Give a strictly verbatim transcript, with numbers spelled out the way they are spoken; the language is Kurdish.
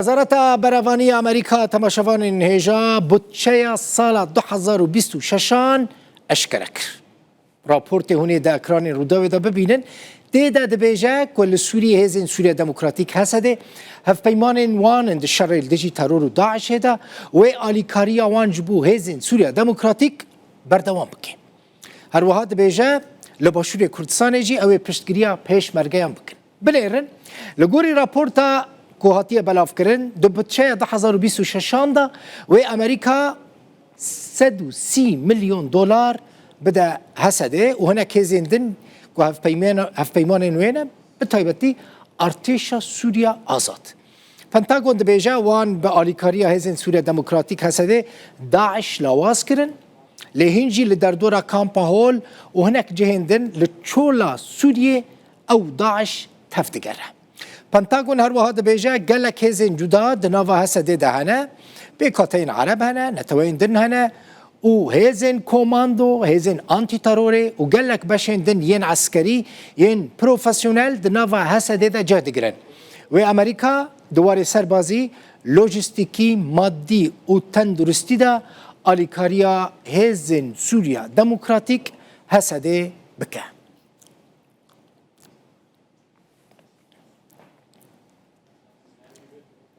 Wezareta Berevanî ya Amerîka temaşevanên hêja budçeya sala du hezar û bîst û şeşan eşkere kir. Raportê hûn ê di ekranên Rûdawê de bibînin. Tê de dibêje ku li Sûriyê hêzên Sûriya Demokratîk, H S D, hevpeymanên wan in di şerê li dijî teror û DAIŞê de, wê alîkariya wan ji bo hêzên Sûriya Demokratîk berdewam bike. Her wiha dibêje, li Başûrê Kurdistanê jî ew ê piştgiriya pêşmergeyan bikin. Binêrin, li gorî raporta ku hatiye belavkirin, di budçeya du hezar û bîst û şeşan de wê Amerîka sed û sî milyon dolar bide H S D û hinek hêzên din ku hevpeymêna-, hevpeymanên wê ne, bi taybetî Artêşa Sûriya Azad. Pentagon dibêje, wan bi alîkariya hêzên Sûriya Demokratîk, H S D, DAIŞ lawaz kirin, lê hîn jî li derdora Kampa Hol û hinek cihên din li çola Sûriyê ew DAIŞ tev digere. Pentagon her wiha dibêje, gelek hêzên cuda di nava H S D de hene, pêkhateyên Ereb hene, neteweyên din hene û hêzên komando, hêzên antîterorê û gelek beşên din yên eskerî, yên profesyonel di nava H S D de cih digirin. Wê Amerîka di warê serbazî, lojîstîkî, madî û tenduristî de alîkariya hêzên Sûriya Demokratîk, H S D, bike.